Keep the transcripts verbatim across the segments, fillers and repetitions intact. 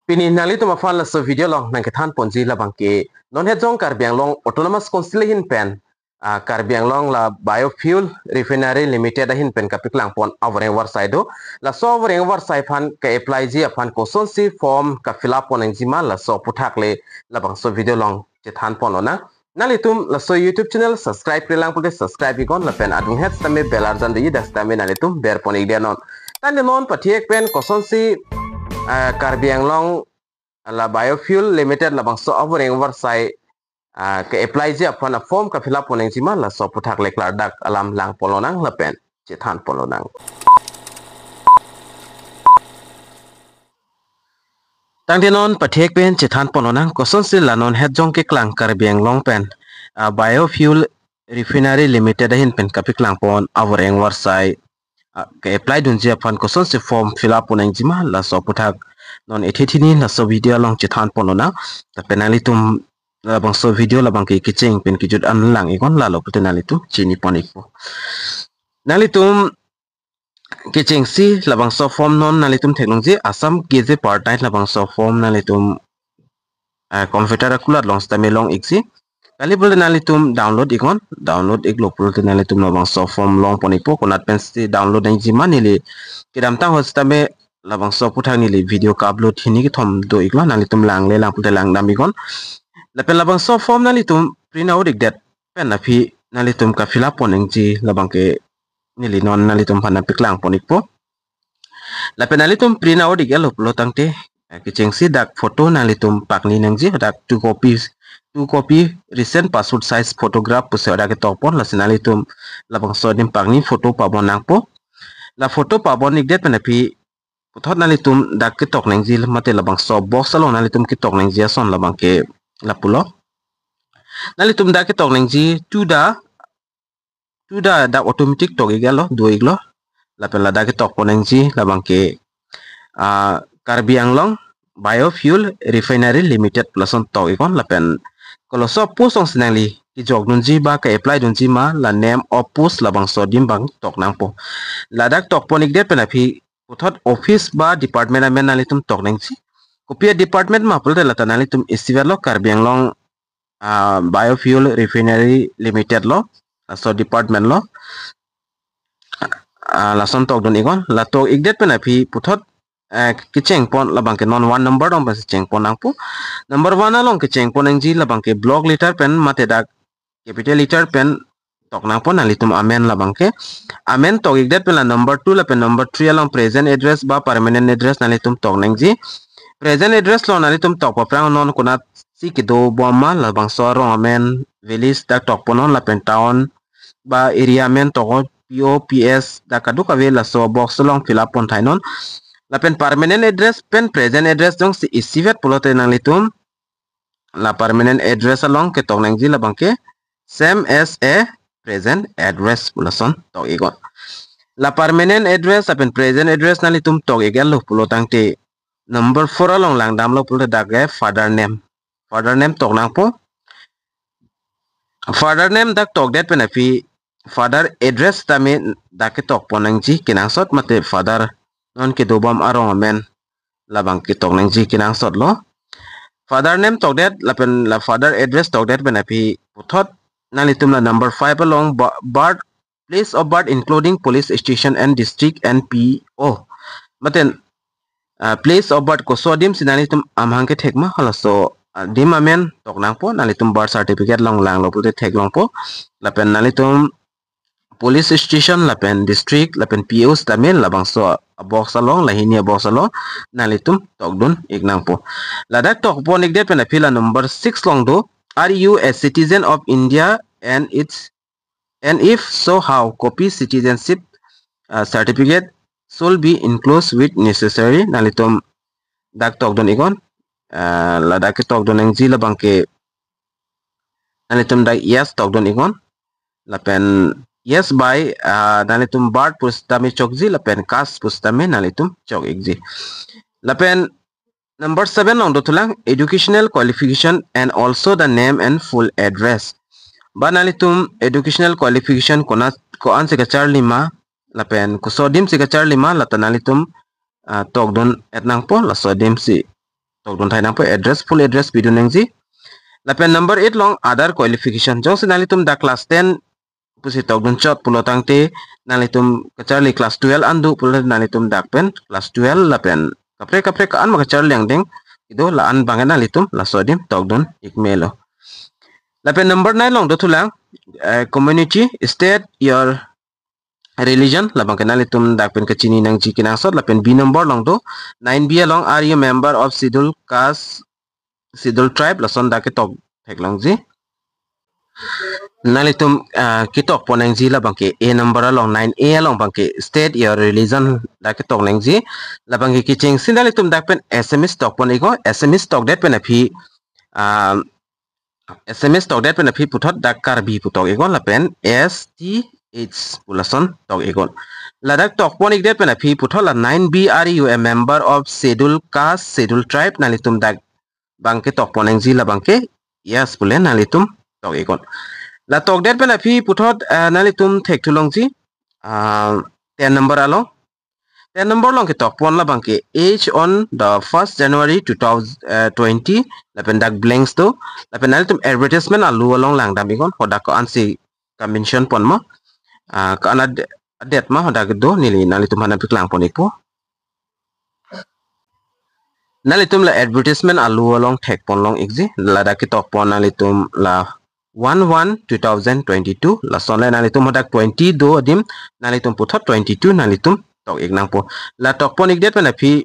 Pini nanglitum aphan laso video along nangkethan ponji labang ke non het jong Karbi Anglong Autonomous Council ahin pen, ah, Karbi Anglong la Biofuel Refinery Limited ahin pen kapeklang pon avoreng varsai do. Laso avoreng varsai aphan ke-apply ji aphan kosonsi form ka-fill up pon nangji ma laso aputhak le labangso video along chethan pon lonang. Nanglitum laso YouTube channel subscribe-re lang pulote subscribe iknon lapen adung het sitame bell arjan doji, dak sitame nanglitum ber pon ik dia non. Tangte non pathek pen kosonsi, ah, Karbi Anglong la Biofuel Limited labangso avoreng varsai, ah, ke-apply ji aphan a-form ka-fill up pon nangji ma laso aputhak le klardak alam lang pon lonang lapen chethan pon lonang. Tangte non pathek pen chethan pon lonang kosonsi la non het jong keklang Karbi Anglong pen, ah, Biofuel Refinery Limited ahin pen kapeklang pon avoreng varsai, ah, ke-apply dunji aphan kosonsi form fill up pon nangji ma laso aputhak non ethe thini laso video along chethan pon lonang. Lapen nanglitum labangso video labang ke kecheng pen kejut an lang iknon, lalo pulote nanglitum chini pon ikpo. Nanglitum kechengsi labangso form non nanglitum theklongji, Assam Gazette Pattern labangso form nanglitum, ah, computer akulat along sitame long ikji. Kali pulote nanglitum download iknon, download iklo pulote nanglitum labangso form long pon ikpo. Konat pensi download nangji ma, neli kedamtang ahut sitame labangso aputhak neli video ka-upload hini kethom do iklo, nanglitum langle lang pulote langdam iknon. Lapen labangso form nanglitum print out ikdet pen aphi nanglitum ka-fill up pon nangji labang ke neli non nanglitum aphan nangpeklang pon ikpo. Lapen nanglitum print out ik-etlo pulo tangte, eh, kechengsi dak photo nanglitum pakni nangji, dak two copies, two copy recent passport size photograph pusi dak ketok pon, lasi nanglitum labangso adim pakni photo pabon nangpo. La photo pabon ikdet pen aphi puthot nanglitum dak ketok nangji mate labangso box along nanglitum ketok nangji ason labang ke lapulo. Nanglitum dak ketok nangji two da, two da dak automatic tok iklo, do iklo. Lapen ladak ketok pon nangji labang ke, ah, Karbi Anglong Biofuel Refinery Limited pu lason tok iknon lapen koloso post alongsi nangli kejok dunji ba ke-apply dunji ma la name of post labangso adim abang tok nangpo. Ladak tok pon ikdet pen aphi puthot office ba department amen nanglitum tok nangji. Kopi a-department ma pulote lata nanglitum isivet lo, Karbi Anglong, ah, Biofuel Refinery Limited lo, laso department lo. Ah, lason tok dun iknon, la tok ikdet pen aphi puthot, eh, kecheng pon labang ke non one number along pensi cheng pon nangpo. Number one along kecheng pon nangji labang ke block letter pen mate dak capital letter pen tok nangpo nanglitum amen labang ke. Amen tok ikdet pen la number two lapen number three along present address ba permanent address nanglitum tok nangji. Present address along nanglitum tok paphrang non konatsi kedo bom ma, labangso arong amen, village dak tok pon non lapen town ba area amen tok, P O, P S dak kadokave laso box along fill up pon thai non. Lapen permanent address pen present address jongsi isivet pulote nanglitum la permanent address along ketok nangji labang ke same as a present address pu lason tok iknon. La permanent address lapen present address nanglitum tok iklo pulo tangte number four along langdamlo pulote dak ke father name. Father name tok nangpo. Father name dak tokdet pen aphi father address tame dak ketok pon nangji kenangsot mate father non kedo bom arong amen labang ketok nangji kenangsot lo. Father name tokdet lapen la father address tokdet pen aphi puthot nanglitum la number five along ba-, birth, place of birth including police station and district and P O. Mate, ah, place of birth koso adim si nanglitum amahang kethek ma halaso, ah, adim amen tok nangpo, nanglitum birth certificate along langlo pulote theklongpo. Lapen nanglitum police station lapen district lapen P O sitame labangso a-box along, la hini a-box along nanglitum tok dun ik nangpo. Ladak tok pon ikdet pen aphi la number six along do, are you a citizen of India and its, and if so how, copy citizenship, uh, certificate shall be enclosed with necessary. Nanglitum dak tok dun iknon, uh, ladak ketok dun nangji labang ke nanglitum dak yes tok dun iknon. Lapen yes by, ah, nanglitum birth pusitame chokji lapen caste pusitame nanglitum chok ikji. Lapen number seven along dothulang educational qualification and also the name and full address. Ba nanglitum educational qualification konat ko-ansi kacharli ma lapen koso adim si kacharli ma lata nanglitum, ah, tok dun et nangpo, laso adim si tokdun thai nangpo, address, full address pidun nangji. Lapen number eight along other qualification. Jongsi nanglitum dak class ten pusi tokdun chot pulo tangte nanglitum kacharli class twelve an do pulo nanglitum dak pen class twelve lapen kaprek kaprek an ma kacharli angdeng kedo la-an abang nanglitum laso adim tokdun ik melo. Lapen number nine along dothulang, eh, community, state, your religion, labang ke nanglitum dak pen kachini nangji kenangsot. Lapen B number along do, nine B along, are you member of schedule caste, schedule tribe, lason dak ketok theklongji. Nanglitum, ah, ketokpon nangji labang ke A number along, nine A along abang ke state, your religion dak ketok nangji. Labang ke kechengsi nanglitum dak pen S M S tokpon iknon, S M S tokdet pen aphi, ah, S M S tokdet pen aphi puthot dak Karbi pu tok iknon lapen S T H pu lason tok iknon. Ladak tokpon ikdet pen aphi puthot la nine B, are you a member of schedule caste, schedule tribe, nanglitum dak abang ketokpon nangji labang ke yes pule nanglitum tok iknon. La tokdet pen aphi puthot, ah, nanglitum thekthulongji, ah, ten number along. Ten number along ketokpon labang ke age on the first January two thousand twenty, lapen dak blanks do, lapen nanglitum advertisement alu along langdam iknon, hadak ko-ansi ka-mention pon ma, ah, ko-an ad-, adet ma hadak do, neli nanglitum aphan nangpaklangpon ikpo. Nanglitum la advertisement alu along thekpon long ikji, ladak ketokpon nanglitum la one one two thousand twenty-two, lason le nanglitum hadak twenty do adim, nanglitum puthot twenty-two nanglitum tok ik nangpo. La tokpon ikdet pen aphi,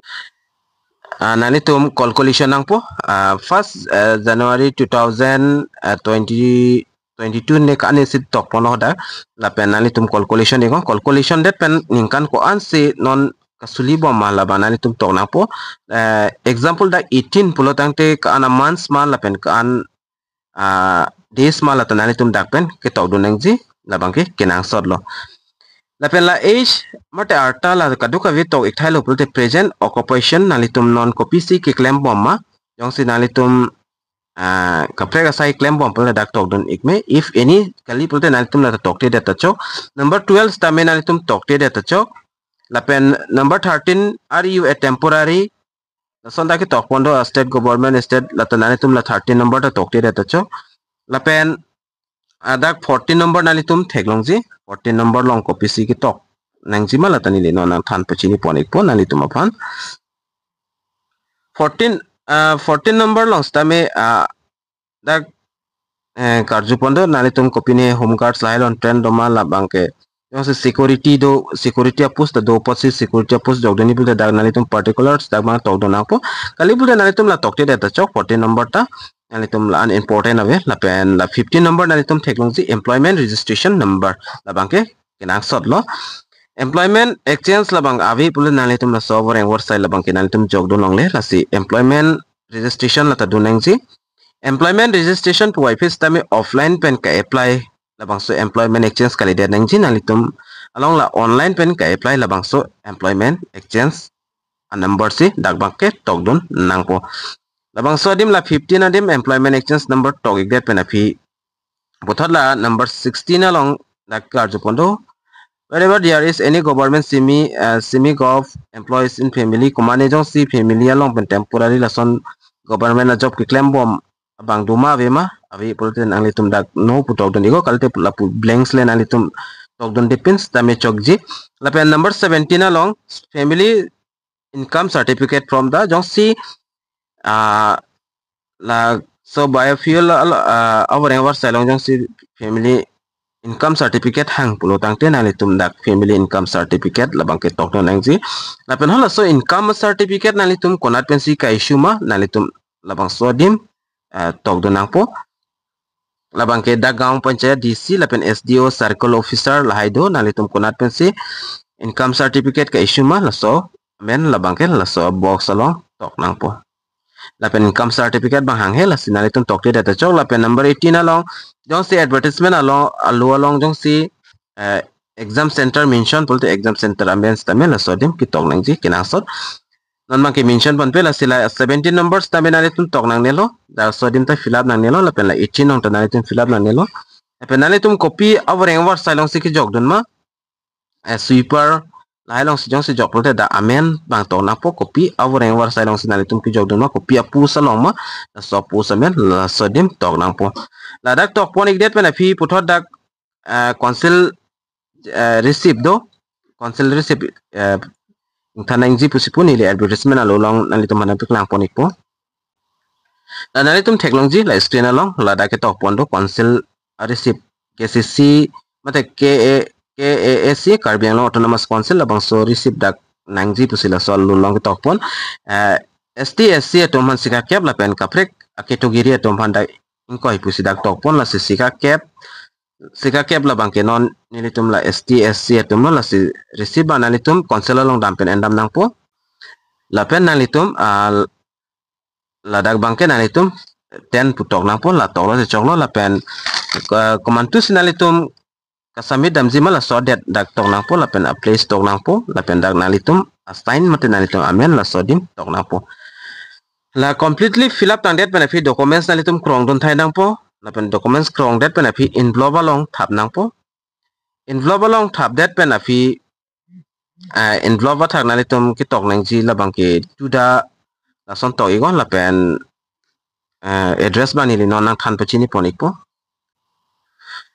ah, nanglitum calculation nangpo, ah, first, eh, January two thousand twenty, twenty-two ne ka-an isi tokponlo hadak, lapen nanglitum calculation iknon, calculation det pen ningkan ko-ansi non kasuli bom ma labang nanglitum tok nangpo. Eh, example dak eighteen pulo tangte ko-an a months ma lapen ko-an, ah, days ma lata nanglitum dak pen ketokdun nangji, labang ke kenangsot lo. Lapen la age mate arta la kadokave tok ik thailo pulote present occupation nanglitum non kopisi keklem bom ma, jongsi nanglitum, ah, kaprek asai klem bom pulote dak tokdun ik me, if any kali pulote nanglitum lata toktedet ta chok. Number twelve sitame nanglitum toktedet ta chok. Lapen number thirteen, are you a temporary, lason dak ketokpon do, ah, state government, state, lata nanglitum la thirteen number ta toktedet ta chok. Lapen, ah, dak fourteen number nanglitum theklongji, fourteen number along kopisi ketok nangji ma lata neli non nangthan pachini pon ikpo nanglitum aphan. Fourteen, ah, fourteen number along sitame, ah, dak, eh, karju pon do, nanglitum kopine home guards lahai along train do ma labang ke. Jongsi security do, security a-post ta do apotsi security a-post jokdunji pulote dak nanglitum particulars dak abang tokdun nangpo. Kali pulote nanglitum la toktedet ta chok, fourteen number ta nanglitum la-an important ave. Lapen la fifteen number nanglitum theklongji employment registration number, labang ke kenangsot lo. Employment exchange labang ave pulote nanglitum laso voreng vorsai labang ke nanglitum jokdun longle, lasi employment registration lata dun nangji. Employment registration puvoiphit sitame offline pen ka-apply labangso employment exchange kalidet nangji, nanglitum along la online pen ka-apply labangso employment exchange a-number si dak abang ketokdun nangpo. Labangso adim la fifteen adim employment exchange number tok ikdet pen aphi puthot la number sixteen along dak karju pon do. Wherever there is any government semi, uh, semi-gov employees in family, komane jongsi family along pen temporary lason government a-job keklem bom abang do ma ave ma, ave pulote nanglitum dak no pu tokdun iknon, kalite lapu blanks le nanglitum tokdun dipin sitame chokji. Lapen number seventeen along family income certificate from the, jongsi, ah, laso biofuel, ah, avoreng avarsai along jongsi family income certificate hang pulo tangte nanglitum dak family income certificate labang ketokdun nangji. Lapen halaso income certificate nanglitum konat pensi ka-issue ma, nanglitum labangso adim, ah, tokdun nangpo. Labang ke dak gaon panchayat D C lapen S D O circle officer lahai do, nanglitum konat pensi income certificate ka-issue ma laso amen labang ke laso box along tok nangpo. Lapen income certificate abang hanghe, lasi nanglitum toktedet ta chok. Lapen number eighteen along jongsi advertisement along, alu along jongsi, eh, exam center mention pulote exam center amen sitame laso adim ketok nangji kenangsot. Non abang ke mention ponpe, lasi la seventeen number sitame nanglitum tok nangnelo, laso adim ta fill up nangnelo, lapen la eighteen along ta nanglitum fill up nangnelo. Lapen nanglitum kopi avoreng avarsai alongsi kejokdun ma, eh, sweeper, lahai alongsi jongsi jok pulote dak amen abang tok nangpo, kopi avoreng avarsai alongsi nanglitum kejok dun ma, kopi a-post along ma, laso a-post amen laso adim tok nangpo. Ladak tok pon ikdet pen aphi puthot dak, eh, council, eh, receipt do, council receipt, eh, ingthan nangji pusi pu neli advertisement alo along nanglitum aphan nangpaklang pon ikpo. La nanglitum theklongji la screen along ladak ketok pon do council a-receipt, K C C mate K A, K A A C, Karbi Anglong Autonomous Council, labangso receipt dak nangji pusi laso alo along ketok pon. Eh, S T, S C atum aphan sikakep lapen kaprek a-category atum aphan dak ingkoi pusi dak tok pon, lasi sikakep, sikakep labang ke non nelitum la S T, S C atum lo, lasi receipt abang nanglitum council along dam pen endam nangpo. Lapen nanglitum, ah, ladak abang ke nanglitum ten pu tok nangpo, la toklo si choklo, lapen, eh, komantu si nanglitum ka-submit damji ma laso adet dak tok nangpo, lapen a-place tok nangpo, lapen dak nanglitum a-sign mate nanglitum amen laso adim tok nangpo. La completely fill up tangdet pen aphi documents nanglitum krong dun thai nangpo, lapen documents krongdet pen aphi envelope along thap nangpo. Envelope along thapdet pen aphi, eh, envelope athak nanglitum ketok nangji labang ke tuda lason tok iknon, lapen, eh, address abang neli non nangthan pachini pon ikpo.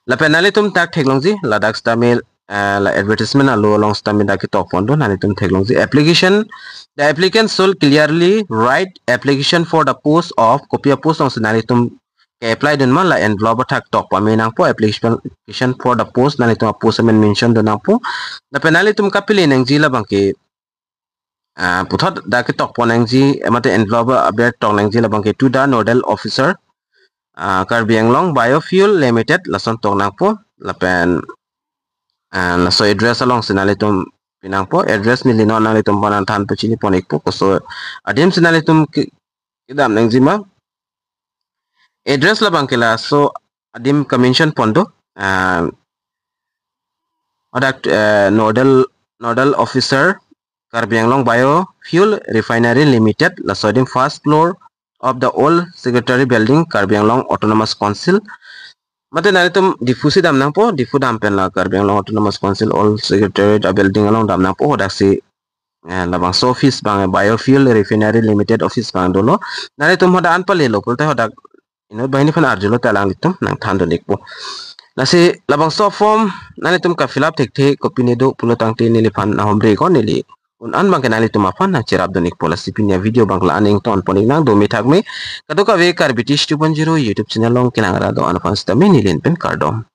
Lapen nanglitum dak theklongji ladak sitame, eh, la advertisement alo along sitame dak ketok pon do, nanglitum theklongji application, the applicant should clearly write application for the post of, kopi a-post alongsi nanglitum ke-apply dun ma, la envelope athak tok pame nangpo, application for the post, nanglitum a-post amen mention dun nangpo. Lapen nanglitum kapili nangji labang ke, ah, puthot dak ketok pon nangji, eh, mate envelope aber tok nangji labang ke to the nodal officer, ah, Karbi Anglong Biofuel Limited, lason tok nangpo. Lapen, ah, laso address alongsi nanglitum pi nangpo. Address neli non nanglitum aphan nangthan pachini pon ikpo, koso adim si nanglitum ke kedam nangji ma. Address labang ke laso adim ka-mention pon do. Ah, hadak, eh, nodal, nodal officer Karbi Anglong Biofuel Refinery Limited, laso adim first floor of the old Secretary Building, Karbi Anglong Autonomous Council. Mate nanglitum Diphu si dam nangpo, Diphu dam pen la Karbi Anglong Autonomous Council Old Secretariat a-building along dam nangpo, hadak si, eh, labangso office abang Biofuel Refinery Limited office abang dolo. Nanglitum hadak an palelo pulote hadak inut banghini aphan arjulo te alanglitum nangthan dun ikpo. Lasi labangso form nanglitum ka-fill up thekthe kopine do pulo tangte neliphan nahomri ko, neli un an abang ke nanglitum aphan nangcherap dun ikpo. Lasi pini a-video abang ke la-an ington pon iknang, dome thakme. Kadokave Karbi Tish two point zero YouTube channel along kelang ra do-an aphan sitame neli pen kardom.